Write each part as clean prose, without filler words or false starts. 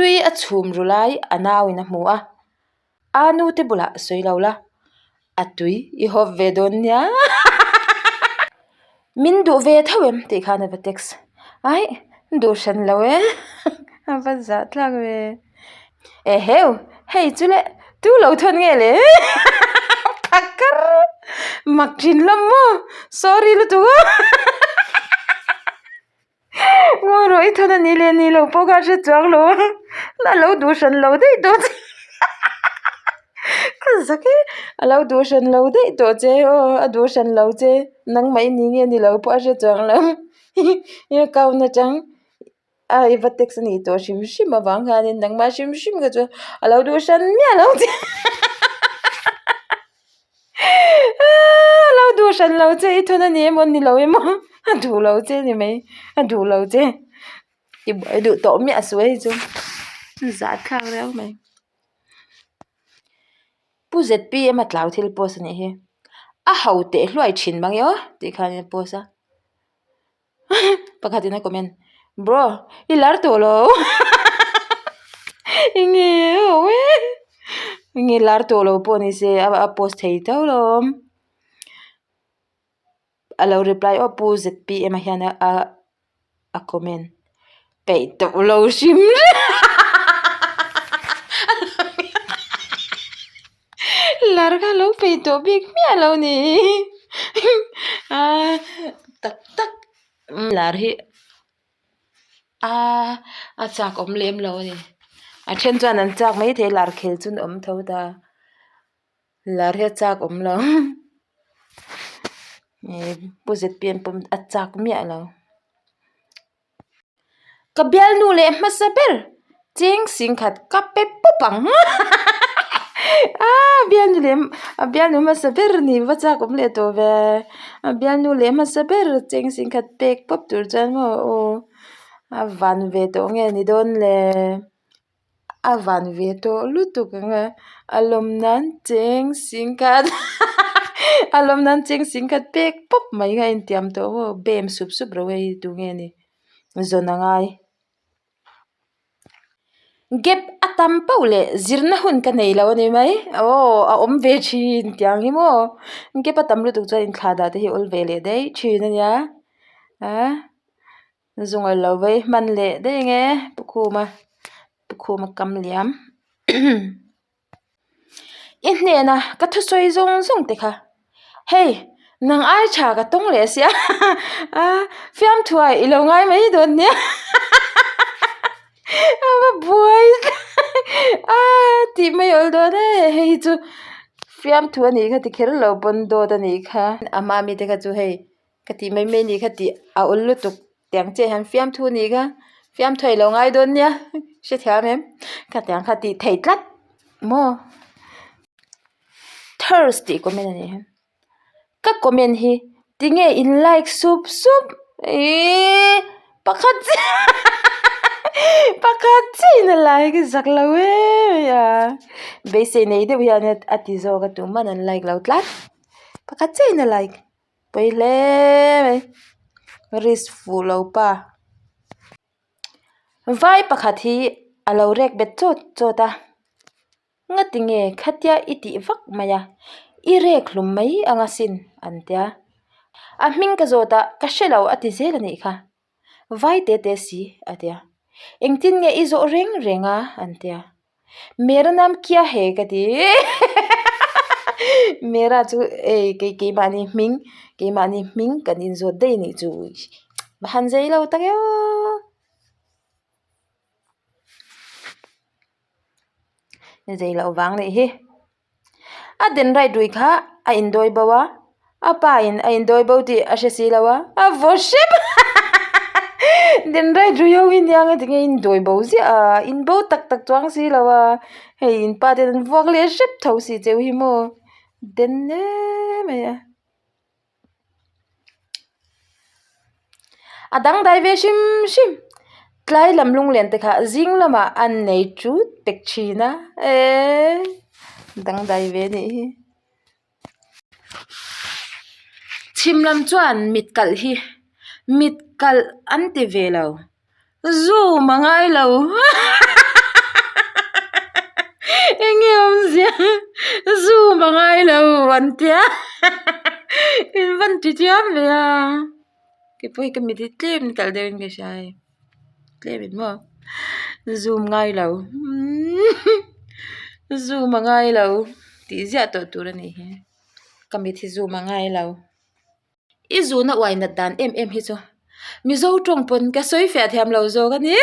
Artui a chhum ru lai a nauin a hmu a, a nu te bulah sawi lo la, a tui i hawp ve dawn nia. Min duh ve tho em tih khan a va text. Aih, duh hran lo e, a va zah tlak ve. Eheu, hei chu le, tu lo thawn nge le? Phakar, mak thin hlawm maw? Sorry lutuk aw. Ngawi rawh i thawn a ni leh ni lo pawh kha a hre chuang lo a, a lo duh hran lo daih tawh che ka zak e, a lo duh hran lo daih tawh che aw a duh hran lo che nangmah i ni nge ni lo pawh a hre chuang lo i account atang a i va text a nih tawh hrim hrim avang hianin nangmah hrim hrim kha chu a lo duh hran miah lo che. A lo duh hran lo che i thawn a ni emaw ni lo emaw a duh lo che ni mai a duh lo che i buai duh tawh miah suh hei chu zah thlak riau mai Pu zpm a tlau thil post a nih hi a ho teh hluai thin mang e aw tih khan a post a. Pakhatin a comment, Bro, i lar tawh lo Enge ho e Enge lar tawh lo pawh ni se a post thei tho lo awm. A lo reply aw Pu zpm a hian a a comment peih tawh lo hrim hrim Lar kha lo peih tawh bik hmiah lo ni a tak tak lar hi a a chak awm lem lo a ni a then chuan an chak mai thei lar khel chu an awm tho ta lar hi a chak awm lo pu zpm pawh a chak miah lo. Ka bialnu leh hmasa ber cheng singkhat ka pe pawp ang a bialnu leh a bialnu hmasa ber ni va chak awm leh tawh ve a bialnu leh hmasa ber cheng singkhat pek pawp tur chuan maw aw a van ve tawh nge ni dawn le. A van ve tawh lutuk ang a, a lawm nan cheng singkhat a lawm nan cheng singkhat pek pawp mai kha a intiam tawh maw bem sup sup ro hei tunge ni zawn a ngai. Gap a tam pauh leh zirna hun ka nei lo a ni mai aw a awm ve thin tiang hi maw gap a tam lutuk chuan inthlah dah te hi a awl ve leh daih thin a nia ah. Zunga lo vei hman leh daih ang e pu Khuma pu Khuma kam liam i hnena ka thusawi zawng zawng te kha hei nang ai tha ka tawng leh sia a fiamthu ah i lo ngai mai dawn nia a va buai a tih mai awl dawn e hei hi chu fiamthu a nih kha ti kher lo pawn dawt a nih kha a hma mi te kha chu hei. Ka tih mai mai nih kha tih a awl lutuk tiang chiah hian fiamthu nih kha fiamthu a ilo ngai dawn nia hrethiam em ka tiang kha tih thei tlat maw thirst tih comment a nih hi ka comment hi tinge in like sup sup ihh pakhat chiah pakhat chiah in a like zak lo em a beisei nei deuh hian a ti zawk a tuman an like lo tlat pakhat chiah in a like. Pawi hle mai risk fuh lo pa vai pakhat hi a lo rek bet chawt chawt a ngati nge khatia i tih vak mai a i rek hlum mai ang asin an tia a hming ka zawt a ka hre lo a ti zel a nih kha vai te te si a tia engtin nge i zawh reng reng a an tia. Mera naam kya hai ka ti Mera chu ei kei keimahni hming keimahni hming kan inzawt daih anih chu va han zei lo tak e aw zei loh vang anih hi. A den right rui kha a indawi bo a, a pa in a indawi bo tih a hre si lo a, a vaw hrep den right rui ho hi nia nga tinge indawi bo ziah a, in bo tak tak chuang si lo a, hei in pa ten an vuak leh hrep tho si cheu hi maw den em mai a. A dangdai ve hrim hrim tlai lam lunglen te kha zing lamah an nei tut pek thin a eee dangdai ve a nih hi chhim lam chuan mit kalh hi mit kalh an ti ve lo zoom a ngai lo. rawh an tia in van ti chiam ve a keipawh hi ka mit hi tlem kalh deuhin ka hria hei tlem in maw zoom ngai lo zoom a ngai lo tih ziah tawh tur a nih hi ka mit hi zoom a ngai lo. I zuna uai nat dan em em hi chu Mizo tawng pawn ka sawi fiah thiam lo zawk a ni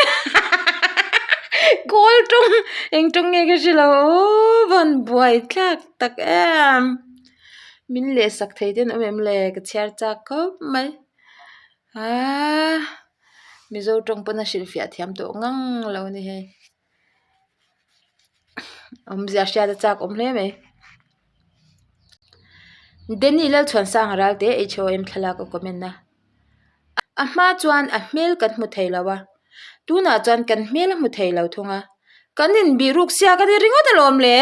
Kawl tawng eng tawng nge ka hre lo aw van buai thlak tak em min leh sak thei te an awm em le ka chhiar chak khawp mai aaa Mizo tawng pawn a hrilh fiah thiam tawh ngang lo a ni hei awmzia hriat a chak awm hle mai. Danny Lalchhuansanga Ralte HOM thlalak a comment a, a hma chuan a hmel kan hmu thei lo a, tunah chuan kan hmel a hmu thei lo thung a, kan inbihruk siak a ni ringawt alawm le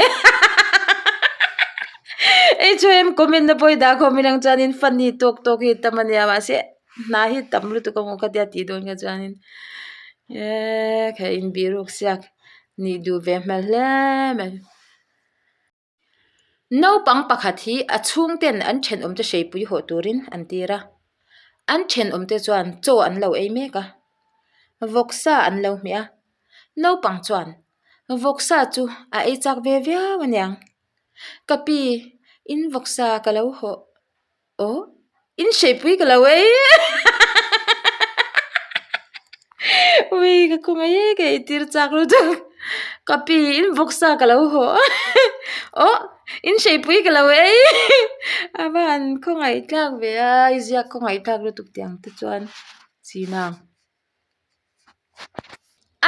HOM comment na pawh hi dah khawm ilang chuanin funny tawk tawk hi tam a nia mahse hna hi tam lutuk a maw khatia tih dawn kha chuanin eee kha inbihruk siak nih duh ve hmel hle mai. Naupang pakhat hi a chhungten an thenawmte hreipui hawh turin an tir a, an thenawmte chuan chaw an lo ei mek a, vawksa an lo hmeh a, naupang chuan vawksa chu a ei chak ve viau aniang, ka pi in vawksa ka lo hawh. Aw in hreipui ka lo ei ui ka khawngaih e ka eitir chak lutuk ka pi in vawksa ka lo haw aw in hreipui ka lo ei a va han khawngaih tlak ve a i ziak khawngaih tlak lutuk tih ang te chuan china.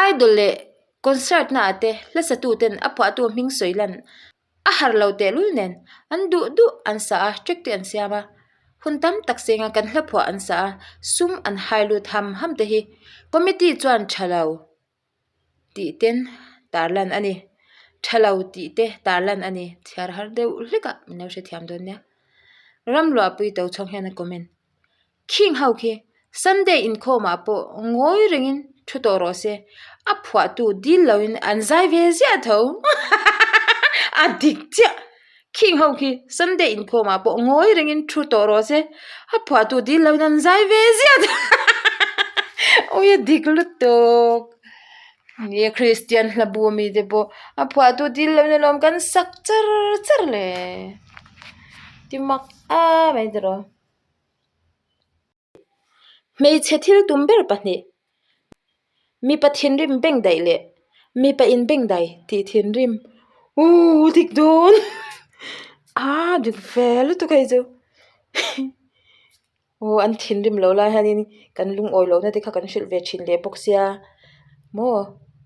Idol leh concert naah te hla satu ten a phuahtu hming sawi lan A har lo tehlul nen an duh duh an sa a, track te an siam a, hun tam tak senga kan hla phuah an sa a, sum an hai lut ham ham te hi committee chuan tha lo tih ten tarlan a ni. Tha lo tih te tarlan a ni. Chhiar har deuh hlek ah min lo hrethiam dawn nia. Ramluahpui to chhawng hian a comment. Khing ho khi Sunday inkhawmah pawh ngawi rengin thu tawh rawh se, a phuahtu dil loin an zai ve ziah tho. A dik chiah! Khing ho khi Sunday inkhawmah pawh ngawi rengin thu tawh rawh se, a phuahtu dil loin an zai ve ziah tho. Ui a dik lutuk! Ni Kristian hla bu ami te pawh a phuahtu dil loin alawm kan sak char char le. Ti mak a mai tiraw. Hmeichhe thil tum ber pahnih, mipa thinrim bengdaih leh mipa inbengdai tih thinrim uuh dik dawn aa dik ve lutuk hei chu aw an thinrim loh lai hianin kan lungawi lohna te kha kan hrilh ve thin leh bawk sia maw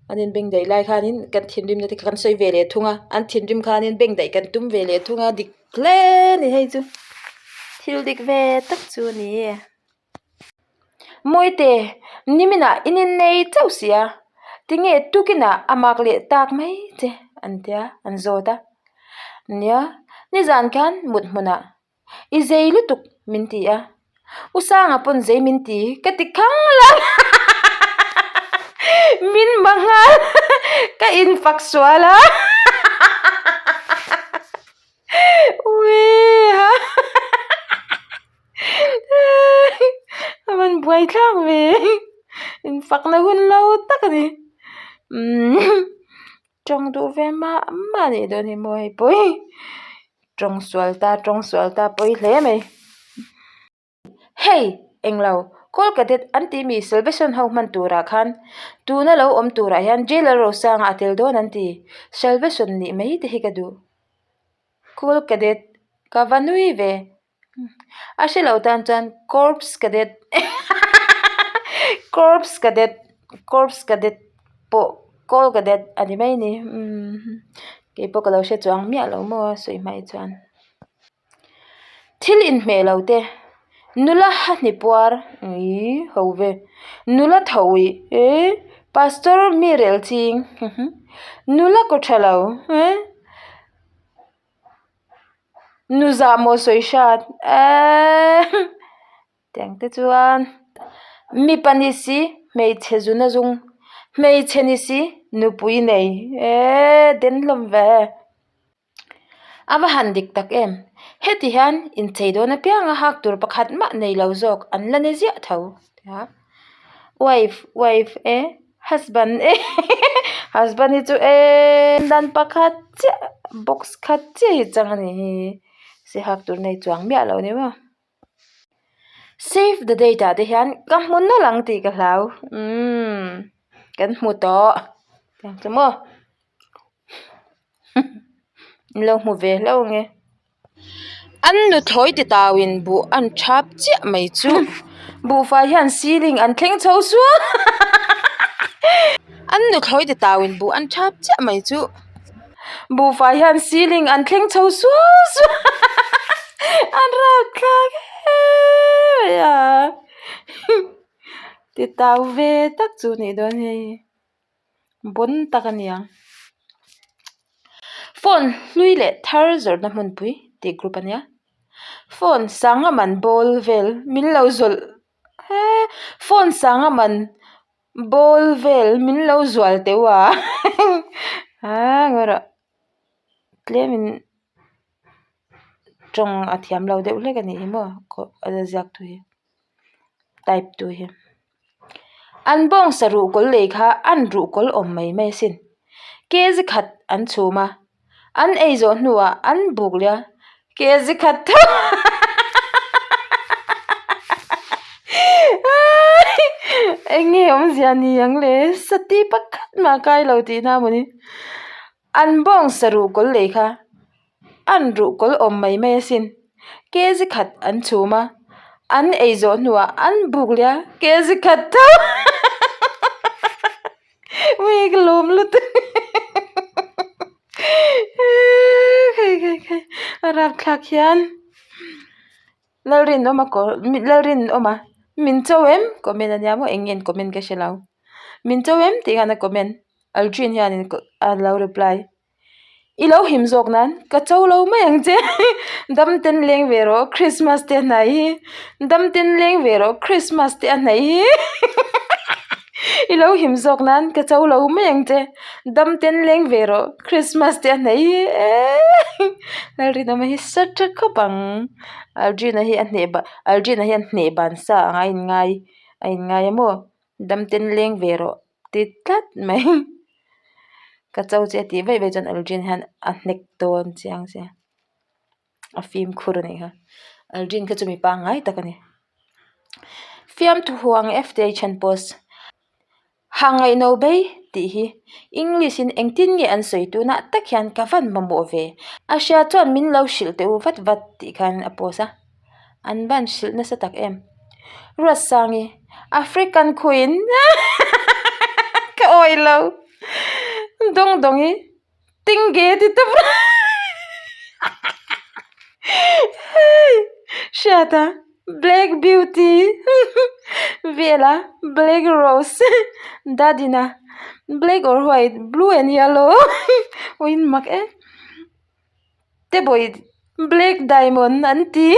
an inbengdaih lai khanin kan thinrimna te kha kan sawi ve leh thung a an thinrim khanin bengdaih kan tum ve leh thung a dik. Hle ni hei chu thil dik ve tak chu a ni Mawite niminah in innei chauh si a tinge tukinah a mak leh tak mai che an tia an zawt a nia nizan khan mut hmunah i zei lutuk min ti a U Sanga pawn zei min ti ka ti khang la min ma nghal ka infak sual a uiha a rawn buai thlak ve infakna hun lo tak a ni umm tawng duh ve mah mah a nih dawn hi maw hei pawh hi. Tawng sual ta tawng sual ta pawi hle mai. Hei englo Call Cadet an tih mi Salvation ho hman turah khan tuna lo awm turah hian Jailer Rosanga a tel dawn an ti. Salvation nih mai te hi ka duh. Call Cadet ka va nui ve. A hre lo tan chuan Corps Cadet Corps Cadet Corps Cadet pawh Call Cadet a ni mai a ni umm keipawh ka lo hre chuang miah lo maw a sawi hmai chuan thil inhmeh lo te nula hahni puar ih ho ve nula tho ih eh pastor mi rel ching nula kaw tha lo eh. Nu zah maw sawi hrat eeee tiang te chuan mipa ni si hmeichhe zuna zum hmeichhe ni si nupui nei eeee den hlawm ve. A va han dik tak em? Heti hian inchei dawn apianga hak tur pakhat mah nei lo zawk an la ni ziah tho tia. Wife, wife e, husband e, husband hi chu e dan pakhat chiah box khat chiah hi chang a ni hi. Se hak tur nei chuang miah lo ni maw. Save the date ah te hian ka hmu nawlh ang tih ka hlau umm kan hmu tawh tiang chu maw in lo hmu ve hlauh ang e an nuthlawi ti tau in buh an thap chiah mai chu buhfai hian ceiling an thleng chho sual an nuthlawi ti tau in buh an thap chiah mai chu. Buhfai hian ceiling an thleng chho suau suau an rapthlak em mai a ti tau ve tak chu nih dawn hei bon tak a ni ang phone hlui leh thar zawrhna hmunpui tih group a nia phone sangha man bawl vel min lo zawlh he phone sangha man. Bawl vel min lo zual teuh a aa ngawi rawh tlemin tawng a thiam lo deuh hlek a nih hi maw a ziak tu hi type tu hi an bawngsa ruhkawl lei kha an ruhkawl awm mai mai asin kg khat an chhum a. An ei zawh hnuah an buk leh a, kg khat tho eng nge awmzia ni ang le sati pakhat mah kai lo tihna a mawni an bawngsa ruhkawl lei kha an ruhkawl awm mai mai asin kg khat an chhum a an ei zawh hnuah an buk leh a kg khat tho. Ui ka lawm lutuk khai khai khai a rapthlak hian Lalrinawma kawr Lalrinawma min cho em comment a nia maw eng nge an comment ka hre lo min cho em tih khan a comment Aldrin hianin a lo reply. I lo him zawk nan ka cho lo mai ang che dam ten leng ve rawh Christmas te a hnaih hi dam ten leng ve rawh Christmas te a hnaih hi i lo him zawk nan ka cho lo mai ang che dam ten leng ve rawh Christmas te a hnaih hi eee Lalrinawma hi sa tha khawp ang Aldrina hi a hneh ban Aldrina hian hneh ban sa ang a inngai a inngai a maw dam ten leng ve rawh. Ti tlat mai ka cho che a tih vaih vaih chuan Aldrin hian a hnek dawn chiang che a fimkhur a nih kha Aldrin kha chu mi pangngai tak a ni fiamthu huang F T H an post hangaihno bei tih hi English in engtin nge an sawi tunah tak hian ka van mamawh ve a hria chuan min lo hrilh teh u vat vat tih khan a post a. An van hrilh nasa tak em. Ruatsangi, African Queen ka awih lo. Dawngdawngi, Tingge ti tawp Hriata, Black Beauty Vela, Black Rose Dadina, Black or white, blue and yellow Uin mak e. Te bawi black diamond an ti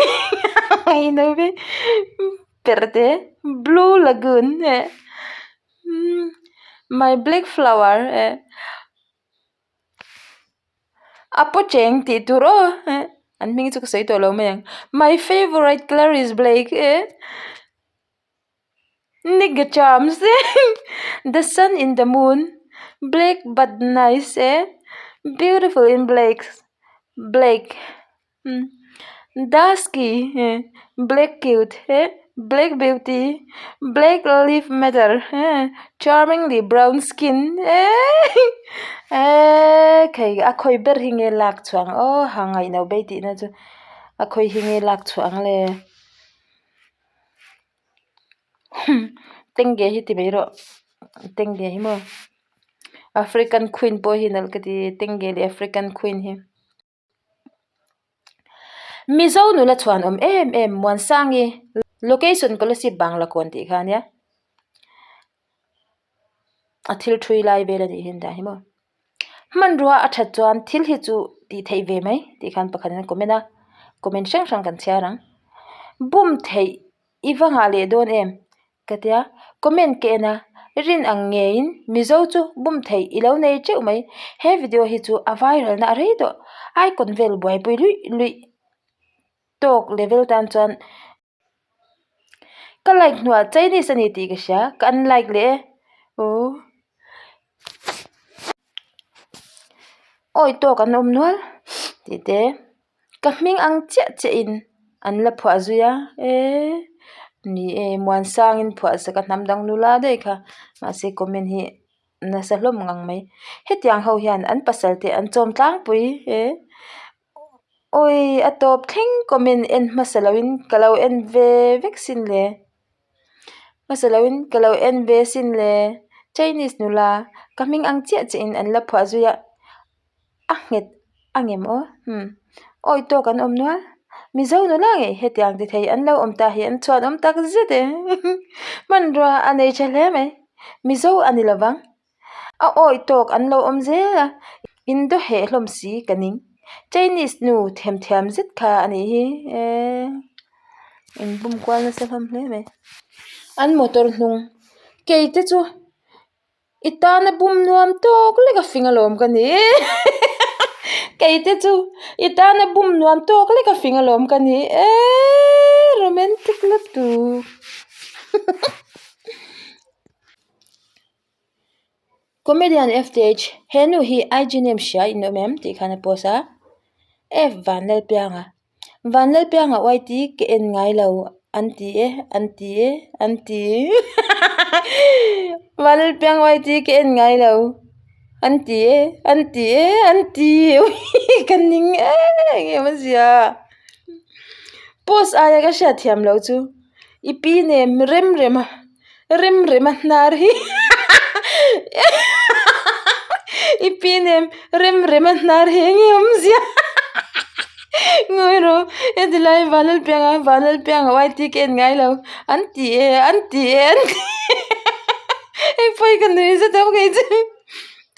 perh te blue lagoon eh my black flower eh a paw cheng tih tur aw eh an hming chu ka sawi tawh lo mai ang my favourite colour is black eh. Nigga charms the sun in the moon black but nice eh beautiful in blacks black dusky eh black cute eh black beauty black live matter eh charmingly brown skin eh eh khai a khawi ber hi nge lak chhuah ang aw ha ngaihno bei tihna chu a khawi hi nge lak chhuah ang le. Tengge hi ti mai rawh tengge hi maw African queen pawh hi nalh ka ti tengge leh African queen hi Mizo nula chhuan awm em em Muansangi location Kolasib Bangla kawn tih kha ania a thil thui lai vel a nih hi an dah hi maw hmanrua a that chuan thil hi chu tih theih ve mai tih khan pakhat in a comment a comment hrang hrang kan chhiar ang bum theih i va nghah leh dawn em ka tia comment ka en a. Rin ang ngeiin Mizo chu bum theih i lo nei teuh mai. He video hi chu a viral na a rei tawh. Icon vel buaipui luih luih tawk level tan chuan ka like hnuah Chinese a ni tih ka hria ka unlike leh e aw awi tawk an awm nual tih te ka hming ang chiah chiah in an la phuah zui a eee ni e Muansangin phuah sak a hnam dang nula daih kha mahse comment hi nasa hlawm ngang mai hetiang ho hian an pasal te an chawm tlangpui e. Awi a tawp thleng comment en hmasa loin ka lo en ve vek sin le hmasa loin ka lo en ve sin le Chinese nula ka hming ang chiah chiah in an la phuah zui a a nghet a ngem aw hmm awi tawk an awm nual Mizo nula ngei hetiang ti thei an lo awm ta hi an chhuan awm tak zet e hmanrua a nei tha hle mai Mizo a ni lovang. A awi tawk an lo awm zel a, in daw heh hlawm si ka ning. Chinese nu themthiam zet kha a nih hi eee in bum kual nasa hlawm hle mai. An motor hnung kei te chu i tana bum nuam tawk lek a fing alawm ka ni kei te chu i tana bum nuam tawk lek a fing alawm ka ni eee romantic lutuk. Comedian FTH, He nu hi IG name hria in awm em? tih khan a post a. F Vanlalpianga, Vanlalpianga YT ka en ngai lo an ti e, an ti e, an ti Vanlalpianga YT ka en ngai lo an ti e, an ti e, an ti ka ning e eng em a zia. Post aia ka hriatthiam loh chu i pi nem rem rem a. Rem rem a hnar hi i pi nem rem rem a hnar hi enge awmzia ngawi rawh heti lai Vanlalpianga Vanlalpianga YT ka en ngai lo an ti e an ti e an ti e hei pawi ka nui zet ang kei chu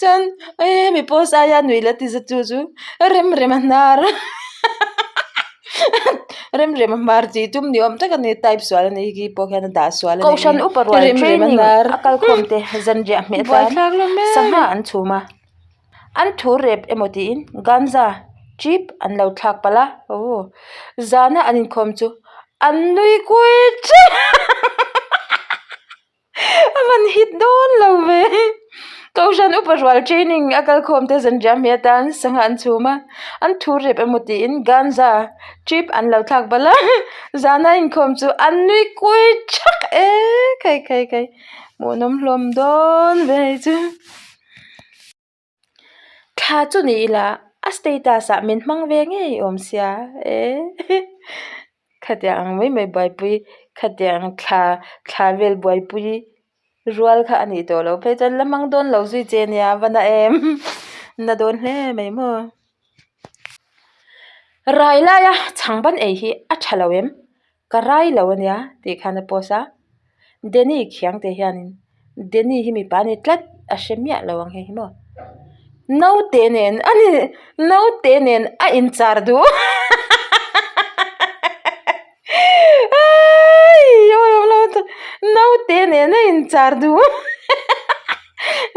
chuan hemi post aia nui la ti zet chu chu rem rem a hnar. Rem rem a hmar tih tum ni awm tak a ni type sual a nih khi pawh khian a dah sual a nih hi Kohhran upa rual rem rem a training hnar a kalkhawm te zanriah hmeh atan buaithlak hlawm em sangha an chhum a an thu rep emaw tiin ganja chip an lo thlak palh a aw zana an inkhawm chu an nui kui teuh A van hit dawn lo ve. Kohhran upa rual training a kal khawm te zanriah hmeh atan sangha an chhum a, an thu rep emaw tiin ganja trip an lo thlak bal a, zana inkhawm chu an nui kui thak e khai khai khai hmuhnawm hlawm dawn ve hei chu. Thla chu ni ila a status ah min hmang ve ngei awm sia e khatiang ang mai mai buaipui khatiang thla thla vel buaipui rual kha a nih tawh loh phei chuan la hmang dawn lo zui che nia va na em na dawn hle mai maw. Rai laia chhang ban ei hi a tha lo em ka rai lo a nia tih khan a post a Danny khiang te hianin Danny hi mipa a ni tlat a hre miah lo ang hei hi maw naute nen a ni naute nen a inchar duh naute nen a inchar duh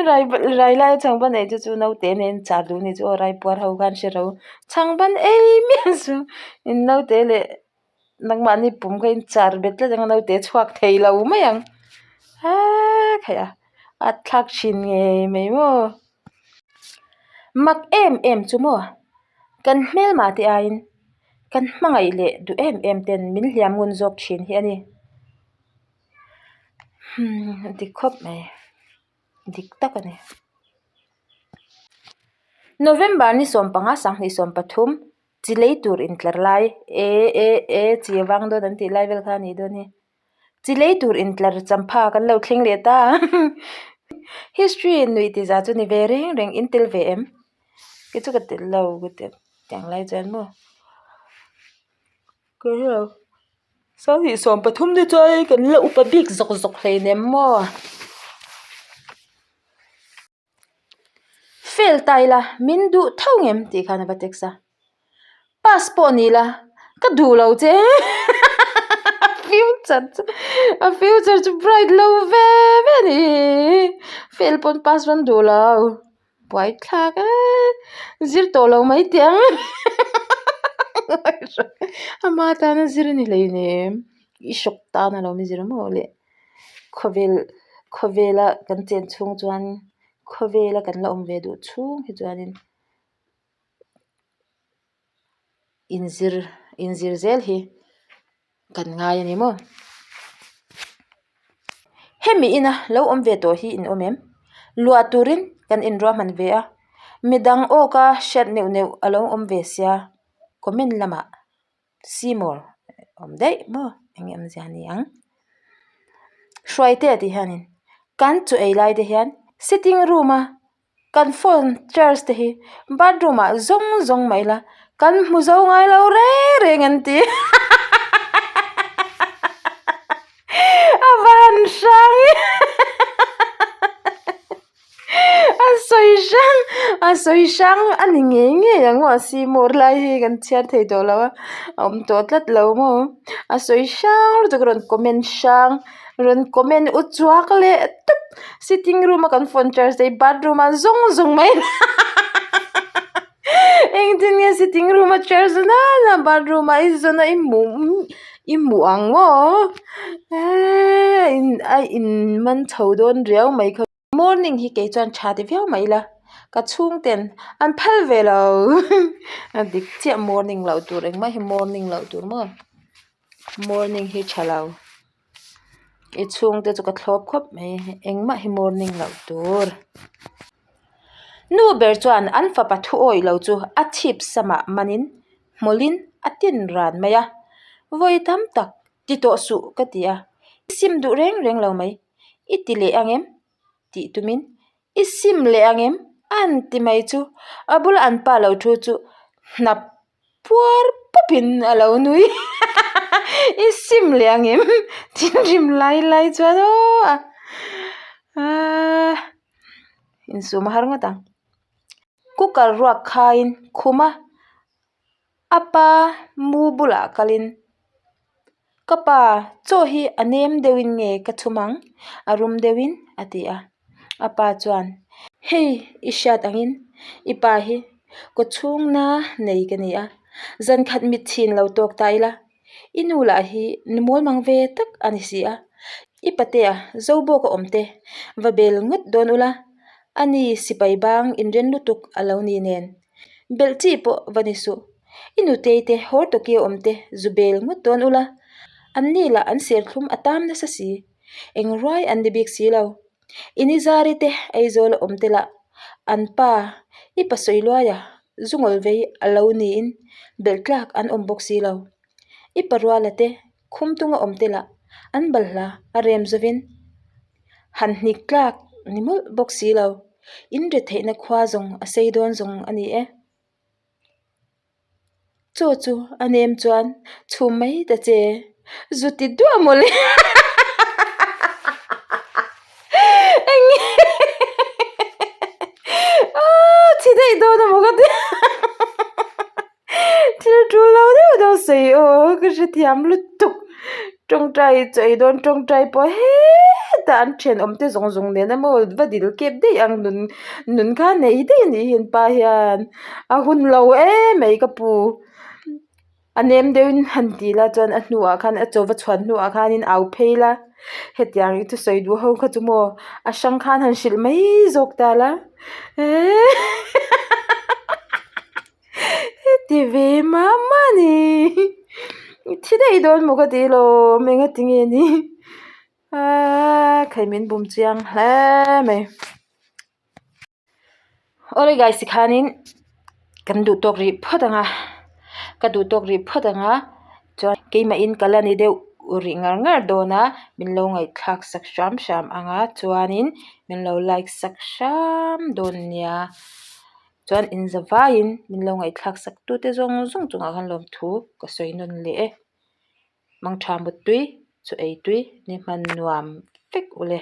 rai rai laia chhangban ei chu chu naute nen inchar duh a ni chu aw raipuar ho khan hre ro chhangban ei miah suh in naute leh. Nangmahni pum kha in char bet tlat ang a naute chhuak thei lo mai ang aaaa khaih a a thlak thin ngei mai maw mak em em chu maw kan hmelmah te aiin kan hmangaih leh duh em em ten min hliam ngun zawk thin hi a ni hmm a dik khawp mai dik tak a ni. November ni 15 2023 Chi lei tur intlar lai e e e chi a vang dawn an tih lai vel kha a nih dawn hi. Chi lei tur intlar champha kan lo thleng leh ta History nuih tih zah chu ni ve reng reng in tel ve em? Kei chu ka tel lo ka ti tiang lai chuan maw ka hre lo 2013 te chuan kan la upa bik zawk zawk hleinem maw. Fail ta ila min duh tho ngem tih khan a va text a, pass pawh ni ila ka duh lo che. future chu a future chu bright lo ve ve a ni fail pawn pass rawn duh lo buaithlak e zir tawh lo mai teh ang ama tana zir a ni hleinem i hrawk tan a lo mi zir maw le khawvel khawvela kan chen chhung chuan khawvela kan la awm ve duh chhung hi chuanin. Inzir inzir zel hi kan ngai a ni maw? Hemi ina lo awm ve tawh hi in awm em? Luah turin kan inruahman ve a, midang awka hriat neuh neuh a lo awm ve sia comment lamah see more awm daih maw eng em zia ni ang. Hruaitea tih hianin kan chaw ei lai te hian sitting room a Kan phone charge te hi bathroom ah zawng zawng mah ila kan hmu zo ngai lo reng reng an ti a va han hrang e a sawi hrang a sawi hrang a ni ngei ngei ang aw see more lai hi kan chhiar thei tawh lo a a awm tawh tlat lo maw a sawi hrang lutuk a rawn comment hrang. Rawn comment u chuak leh tawp sitting room a kan phone charge te hi bathroom ah zawng zawng mai engtin nge sitting room a charge nana bathroom ah i zawn a i hmuh i hmuh ang maw eee a in man chho dawn riau mai kha. Morning hi kei chuan tha ti viau mah ila ka chhungten an phal ve lo a dik chiah morning loh tur engmah hi morning loh tur maw morning hi tha lo i chhungte chu ka thlawp khawp mai engmah hi morning loh tur nu ber chuan an fapa thu awih lo chu a chhip samah manin hmawlhin a tin ran mai a vawi tam tak ti tawh suh ka ti a i sim duh reng reng lo mai. I ti leh ang em? tih tumin I sim leh ang em? an ti mai chu a bula an pa lo thu chu hnap puar pawpin a lo nui I sim leh ang em? thinrim lai lai chuan aw a aaa insum a har ngawt ang cooker ruak khaiin khuma a pa mu bulah kalin. Ka pa, chaw hi a nem deuhin nge ka chhum ang? A rum deuhin a ti a. A pa chuan, Hei, i hriat angin i pa hi kaw chhungna nei ka ni a, zan khat mit chhin lo tawk ta ila, i nu lah hi nu mawl mang ve tak a ni si a, i patea zo bawk a awm te va bel ngawt dawn ula, ani sipai bang inren lutuk a lo ni nen. Belh chi pawh va ni suh. I nutei te hawr tawki a awm te zu bel ngawt dawn ula, an ni lah an serthlum a tam nasa si. Eng ruai an ni bik si lo. I nizari te Aizawl a awm te lah an pa i pasawi luaia zu ngawl vei a lo niin belh tlak an awm bawk si lo. I paruala te khumtung a awm te lah an balhla a rem zovin han hnik tlak ni mawlh bawk si lo. In ri theihna khua zawng a sei dawn zawng a ni e. Chaw chu a nem chuan chhum mai ta che zu ti duah mawle eng nge aaa chhi daih dawn amaw ka ti thil tul lo deuh deuh sawi aw ka hrethiam lutuk tawngtai chaw ei dawn tawngtai pawh hetah an thenawm te zawng zawng nen emaw va dil kep daih ang nun nun kha nei daih a nih hi an pa hian a hun lo em mai ka pu a nem deuhin han ti la chuan a hnuah khan a chaw va chhuan hnuah khanin au phei la hetiang i thusawi duh ho kha chu maw a hrang khan han hrilh mai zawk ta la Heti ve mah mah a ni i thi daih dawn maw ka tih lawm eng a ti nge ni aaa khai min bum chiang hle mai awle guys tikhanin kan duh tawk rih phawt ang a ka duh tawk rih phawt ang a chuan keimahin ka la ni deuh rih ngar ngar dawn a min lo ngaihthlak sak hram hram ang a chuanin min lo like sak hram dawn nia. Chuan in za vaiin min lo ngaihthlak sak tute zawng zawng chungah khan lawmthu ka sawi nawn leh e. Mangtha muttui, chaw ei tui ni hman nuam vek ule.